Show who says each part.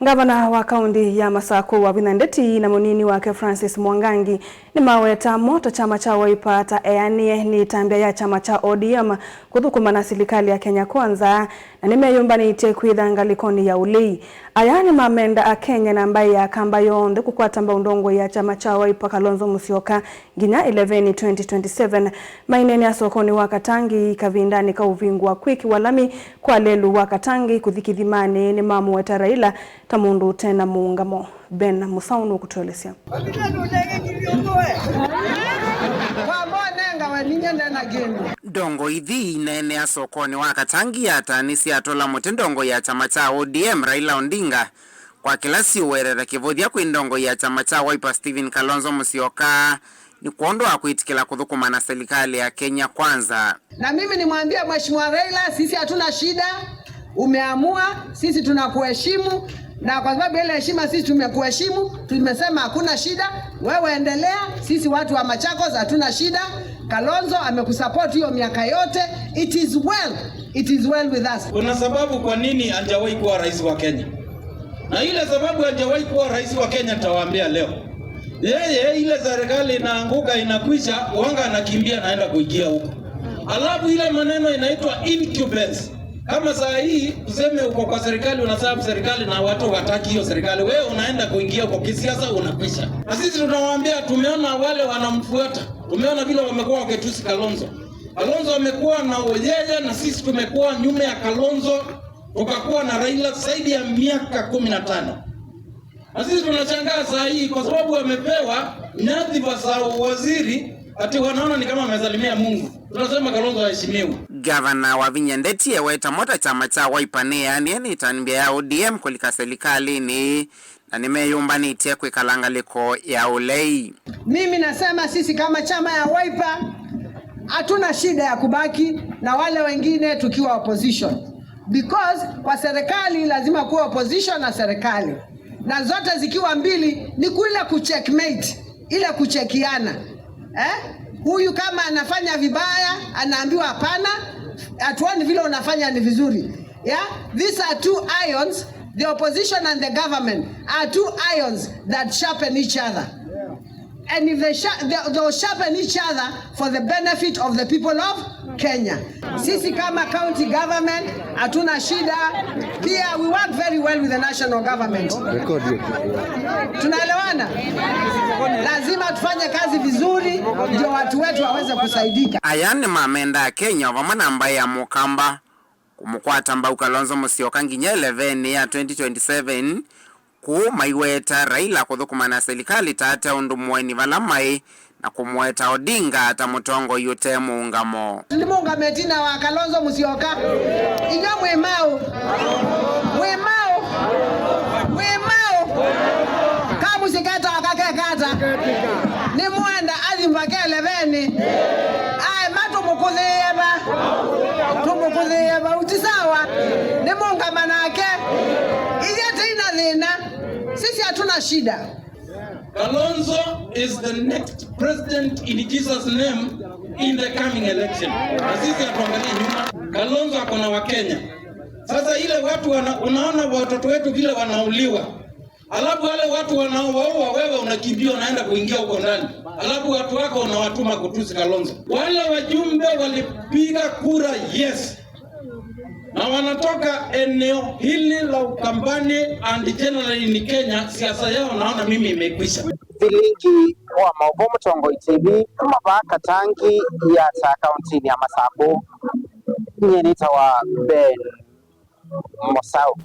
Speaker 1: Ngavana wa kaunti ya Masaku Wavinya Ndeti na munini wake Francis Mwangangi ni maweta moto chama cha Wiper ta eanie ni tambia ya chama cha ODM kuthukuma na serikali ya Kenya Kwanza na nimeyumbanite kwitha ngalikoni ya ulei. Aya ni mamenda a Kenya na mbai ya kamba yonthe kukwata mbaundongo ya chama cha Wiper Kalonzo Musyoka nginya 11 2027. Mainene ya sokoni wa Katangi kavindani ka uvingwa kwiki walami kwa lelu wa Katangi kuthikithimani ni mamuweta Raila ta mundu tena muungamo. Ben Musaunu kutuelezea.
Speaker 2: Ndongo ithi inene ya sokoni wa Katangi yatanisi atola muti ndongo ya chama cha ODM Raila Odinga kwa kila siuwerera kivuthia kwi ndongo ya chama cha Wiper Stephen Kalonzo Musyoka ni kuondoa kwitikila kuthukuma na serikali ya Kenya Kwanza.
Speaker 3: Na mimi nimwambie Mheshimiwa Raila, sisi hatuna shida, umeamua, sisi tunakuheshimu na kwa sababu ile heshima sisi tumekuheshimu, tumesema hakuna shida, wewe endelea. Sisi watu wa Machakos hatuna shida. Kalonzo amekusupport hiyo miaka yote. It is well, it is well with us.
Speaker 4: Kuna sababu kwa nini hajawahi kuwa rais wa Kenya, na ile sababu hajawahi kuwa rais wa Kenya nitawaambia leo. Yeye ile serikali inaanguka inakwisha, wanga anakimbia naenda kuingia huko, alafu ile maneno inaitwa incumbency. Kama saa hii tuseme uko kwa serikali, unaserve serikali na watu wataki hiyo serikali, wewe unaenda kuingia kwa kisiasa, unakwisha. Na sisi tunawaambia, tumeona wale wanamfuata, tumeona vile wamekuwa wakitusi Kalonzo. Kalonzo amekuwa na yeye, na sisi tumekuwa nyuma ya Kalonzo, tukakuwa na Raila zaidi ya miaka 15. Na sisi tunashangaa saa hii kwa sababu wamepewa nyadhifa za waziri, ati wanaona ni kama amesalimia Mungu. Tunasema Kalonzo aheshimiwe.
Speaker 2: Gavana Wavinya Ndeti eweta mota chama cha Wiper ni yaani ni tanbia ya ODM kulika serikalini na nimeyumbanitie kwikalangaliko ya ulei.
Speaker 3: Mimi nasema sisi kama chama ya Wiper hatuna shida ya kubaki na wale wengine tukiwa opposition, because kwa serikali lazima kuwa opposition na serikali, na zote zikiwa mbili ni kule kucheckmate, ile kuchekiana, eh? Huyu kama anafanya vibaya anaambiwa hapana, hatuoni vile unafanya ni vizuri. Yeah? These are two irons, the opposition and the government are two irons that sharpen each other. And if they'll sharpen each other for the benefit of the people of Kenya. Sisi kama county government hatuna shida. Pia we work very well with the national government. Tunaelewana? Lazima tufanye kazi vizuri ndio watu wetu waweze kusaidika.
Speaker 2: Aya ni mamenda ya Kenya vamwe na mbai ya Mukamba kumukwata mbau Kalonzo Musyoka nginya 11 ya 2027 ku maiweta Raila kuthukuma na serikali tate undu mweni vala mai na kumweta Odinga ta mutongo yute muungamo.
Speaker 3: Ndimungametina wa Kalonzo Musyoka inyo mwimau mwimau mwimau kamusiketa wakakekata ni mwenda athi mpaka eleveni ae matumukuthieba tumukuthieba utisawa ni mungamanake ithe tina thina, sisi hatuna shida.
Speaker 4: Kalonzo is the next president in Jesus name in the coming election. Na sisi hatuangalie nyuma. Kalonzo ako na Wakenya. Sasa ile watu unaona watoto wetu vile wanauliwa. Alafu wale watu wanaowaua wewe unakimbia unaenda kuingia huko ndani. Alafu watu wako unawatuma kutusi Kalonzo. Wale wajumbe walipiga kura yes. Na wanatoka eneo hili la Ukambani and generally in Kenya, siasa yao naona mimi imekwisha.
Speaker 2: Vilingi wa maobo Mutongo TV kuma ba Katangi ya ta kaunti ya Masaku nyenita wa Ben Mosau.